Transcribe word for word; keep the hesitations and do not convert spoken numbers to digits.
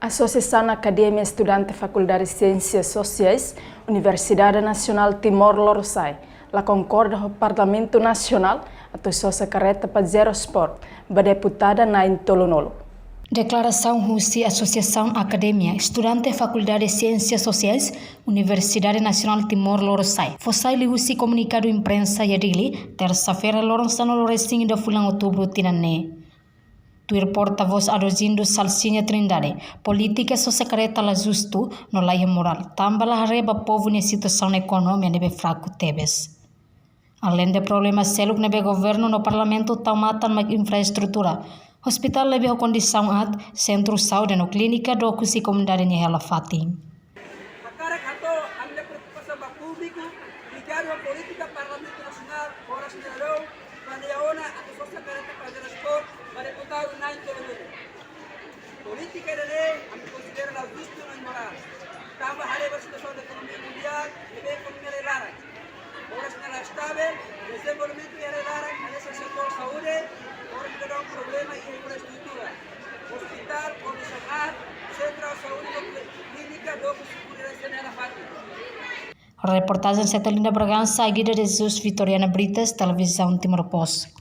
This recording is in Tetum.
Asosiasaun Akademia Estudante Fakuldade Siénsias Sosiais, Universidade Nasionál Timor Lorosa'e, la konkorda ho Parlamentu Nasionál atu sosa kareta Pajero Sport ba deputada na'in tolunulu. Deklarasaun husi Asosiasaun Akademia Estudante Fakuldade Siénsias Sosiais, Universidade Nasionál Timor Lorosa'e, fó sai liuhusi komunikadu imprensa iha Dili, tersa-feira, loron sanulu-resin-ida fulan Outubru tinan ne'e. Tuir portavós Adojindo Salsinha Trindade, polítika sosa kareta la justu no la iha morál, tanba la haree ba povu nia situasaun ekonomia ne'ebé fraku tebes. Aleinde problema seluk ne'ebé governu no parlamentu tau matan mak infraestrutura, ospitál ne'ebé ho kondisaun aat, sentru saúde no klínika dook husi komunidade nia hela fatin. Hakarak hato'o ami-nia preokupasaun ba públiku, ligadu ho polítika Parlamentu Nasionál, oras ne'e daudaun, planeia ona atu sosa kareta Pajero Sport ba deputadu na'in tolunulu. Polítika ida-ne'e ami konsidera la justu no imorál. Tanba haree ba situasaun ekonomia mundiál, ne'ebé ekonomia rai-laran. Oras ne'e la estavel, dezenvolvimentu iha rai-laran, hanesan setór saúde, oras ne'e daudaun problema iha infraestrutura. Ospitál, kondisaun aat, sentru saúde no klínika dook husi komunidade nia hela fatin. Reportajen Cetelina Bragança, Aguida de Jesus, Vitoriana Brites, Televizaun Timor Post.